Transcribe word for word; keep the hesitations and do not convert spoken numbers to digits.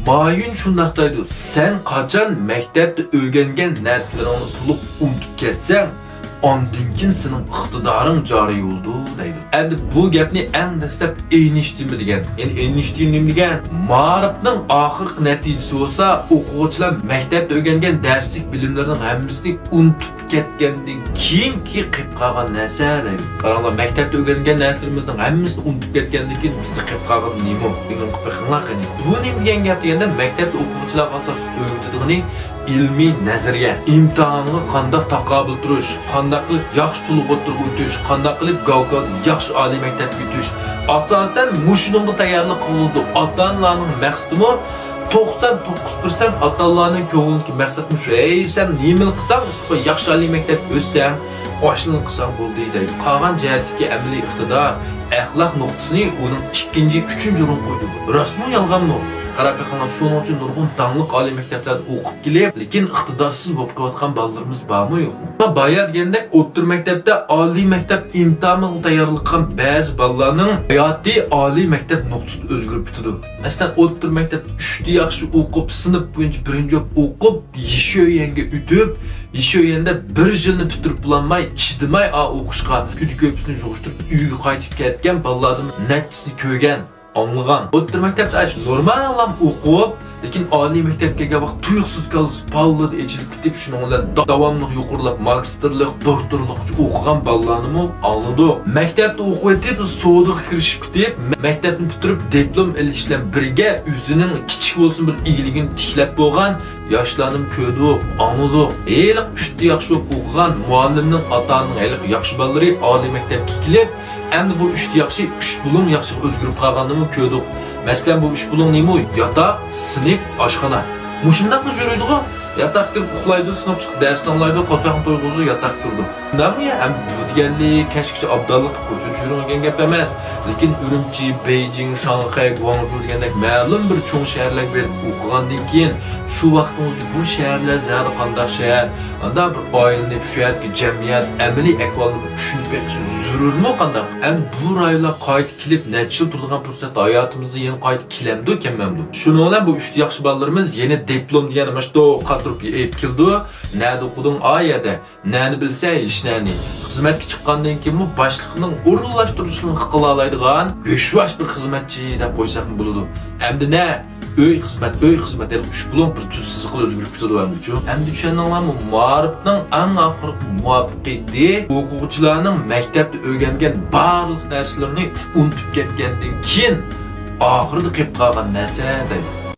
بايۈن شۇنداق دەيدۇ، سەن قاچان مەكتەپتە ئۆگەنگەن نەرسىلىرىڭنى تولۇق ئۇنتۇپ كەتسەڭ، ئاندىن كېيىن سېنىڭ ئىقتىدارىڭ جارى بولىدۇ دەيدۇ. ئەمدى بۇ گەپنى ئەڭ دەسلەپ ئېينىشتىينمۇ دېگەن. يەنى ئېينىشتىين نېمە دېگەن؟ مائارىپنىڭ ئاخىرقى نەتىجىسى بولسا ئوقۇغۇچىلار مەكتەپتە ئۆگەنگەن دەرسلىك بىلىملىرىنىڭ ھەممىسىنى ئۇنتۇپ كەتكەندىن كېيىنكى قېلىپ قالغان نەرسە دەيدۇ. قاراڭلار، مەكتەپتە ئۆگەنگەن نەرسىلىرىمىزنىڭ ھەممىسىنى ئۇنتۇپ كەتكەندىن كېيىن بىزدە قېلىپ قالغان نېمە؟ ئويلىنىپ بېقىڭلار قېنى. بۇ نېمە دېگەن گەپ دېگەندە، مەكتەپتە ئوقۇغۇچىلارغا ئاساسلىق ئۆگىتىدىغىنى ئىلمىي نەزەرىيە. ئىمتىھانغا قانداق تاقابىل تۇرۇش، قانداق قىلىپ ياخشى تولۇق ئوتتۇرىغا ئۆتۈش، قانداق قىلىپ گاۋكاۋدا ياخشى ئالىي مەكتەپكە ئۆتۈش. ئاساسەن مۇشۇنىڭغا تەييارلىق قىلغۇزىدۇ. ئاتا-ئانىلارنىڭ مەقسىتىمۇ توقسان توققۇز پىرسەنت ئاتا-ئانىلارنىڭ كۆڭلىدىكى مەقسەت مۇشۇ. ھەي، سەن نېمىلا قىلساڭ، ياخشى ئالىي مەكتەپكە ئۆتسەڭ، ئاشۇنى قىلساڭ بولدى دەيدۇ. قالغان جەھەتتىكى ئەمەلىي ئىقتىدار، ئەخلاق نۇقتىسىنى ئۇنىڭ ئىككىنچى، ئۈچىنچى ئورۇنغا قويىدۇ. راستمۇ، يالغانمۇ؟ قاراپ بېقىڭلار، شۇنىڭ ئۈچۈن نۇرغۇن داڭلىق ئالىي مەكتەپلەردە ئوقۇپ كېلىپ، لېكىن ئىقتىدارسىز بولۇپ قېلىۋاتقان بالىلىرىمىز بارمۇ، يوقمۇ؟ بايا دېگەندەك، ئوتتۇرا مەكتەپتە ئالىي مەكتەپ ئىمتىھانىغا تەييارلىق قىلغان بەزى بالىلارنىڭ ھاياتى ئالىي مەكتەپ نۇقتىسىدا ئۆزگىرىپ كېتىدۇ. مەسىلەن، ئوتتۇرا مەكتەپتە ئۈچتە ياخشى ئوقۇپ، سىنىپ بويىچە بىرىنچى بولۇپ ئوقۇپ، يىشۆيەنگە ئۆتۈپ، يىشۆيەندە بىر يىلنى پۈتتۈرۈپ بولالماي، چىدىماي ئا ئوقۇشقا، كۈدە كۆپىسىنى يىغىشتۇرۇپ، ئۆيگە قايتىپ كەتكەن بالىلاردىن نەچچىسىنى كۆرگەن، ئاڭلىغان. ئوتتۇرا مەكتەپتە ئاشۇ نورمالام ئوقۇپ، لېكىن ئالىي مەكتەپكە كەلگەن ۋاقىت تۇيۇقسىز كاللىسى پاللىدە ئېچىلىپ كېتىپ، شۇنىڭ بىلەن دا-، داۋاملىق يۇقىرىلاپ ماگىستىرلىق، دوكتورلۇققىچە ئوقۇغان بالىلارنىمۇ ئاڭلىدۇق. مەكتەپتە ئوقۇۋېتىپ، سودىغا كىرىشىپ كېتىپ، مە-، مەكتەپنى پۈتتۈرۈپ، دىپلوم ئېلىش بىلەن بىرگە ئۆزىنىڭ كىچىك بولسىمۇ بىر ئىگىلىكىنى تىكلەپ بولغان ياشلارنىمۇ كۆردۇق، ئاڭلىدۇق. ھېلىقى ئۈچتە ياخشى بولۇپ ئوقۇغان مۇئەللىمنىڭ، ئاتا-ئانىنىڭ ھېلىقى ياخشى بالىلىرى ئالىي مەكتەپكە كېلىپ، ئەمدى بۇ ئۈچتە ياخشى ئۈچ بۇلۇڭ ياخشىغا ئۆزگىرىپ قالغاننىمۇ كۆردۇق. مەسىلەن، بۇ ئۈچ بۇلۇڭ نېمە؟ ياتاق، سىنىپ، ئاشخانا. مۇشۇنداقلا يۈرىدىغۇ. ياتاققا كىرىپ ئۇخلايدۇ، سىنىپ چىقىپ دەرسنى ئاڭلايدۇ، قورساقنى تويغۇزىدۇ، ياتاققا كىرىدۇ. شۇنداقمۇ يا؟ ئەمدى بۇ دېگەنلىك كەچكىچە ئابداللىق كوچىدا يۈرۈنگەن گەپ ئەمەس. لېكىن ئۈرۈمچى، بېيجىڭ، شاڭخەي، گۇاڭجۇ دېگەندەك مەلۇم بىر چوڭ شەھەرلەرگە بېرىپ ئوقۇغاندىن كېيىن، شۇ ۋاقتىڭىزدا بۇ شەھەرلەر زادى قانداق شەھەر؟ ئاندا بىر ئايلىنىپ، شۇ يەردىكى جەمئىيەت، ئەمەلىي ئەھۋالنى چۈشىنىپ بېقىش زۆرۈرمۇ قانداق؟ ئەمدى بۇ رايونلارغا قايتا كېلىپ، نەچچە يىل تۇرىدىغان پۇرسەتتە ھاياتىمىزدا يەنە قايتا كېلەمدۇ، كەلمەمدۇ؟ شۇنىڭ بىلەن بۇ ئۈچ ياخشى بالىلىرىمىز يەنە دىپلوم دېگەن مۇشۇنداق قاتۇرۇپ ئېلىپ كېلىدۇ. نەدە ئوقۇدۇڭ؟ ئا يەردە. نەنى بىلسە، ھېچنەنى. خىزمەتكە چىققاندىن كېيىنمۇ باشلىقنىڭ ئورۇنلاشتۇرۇشىنى قىلالايدىغان ھۆشۋاش بىر خىزمەتچى دەپ قويساقمۇ بولىدۇ. ئەمدى نە ئۆي خىزمەت، ئۆي خىزمەت، ھېلىقى ئۈچ بۇلۇڭ بىر تۈز سىزىقلا ئۆزگىرىپ كېتىدۇ ئەمدىچۇ. ئەمدى چۈشەندىڭلارمۇ؟ مائارىپنىڭ ئەڭ ئاخىرقى مۇۋەپپەقىيىتى ئوقۇغۇچىلارنىڭ مەكتەپتە ئۆگەنگەن بارلىق نەرسىلىرىنى ئۇنتۇپ كەتكەندىن كېيىن ئاخىرىدا قېلىپ قالغان نەرسە دەيدۇ.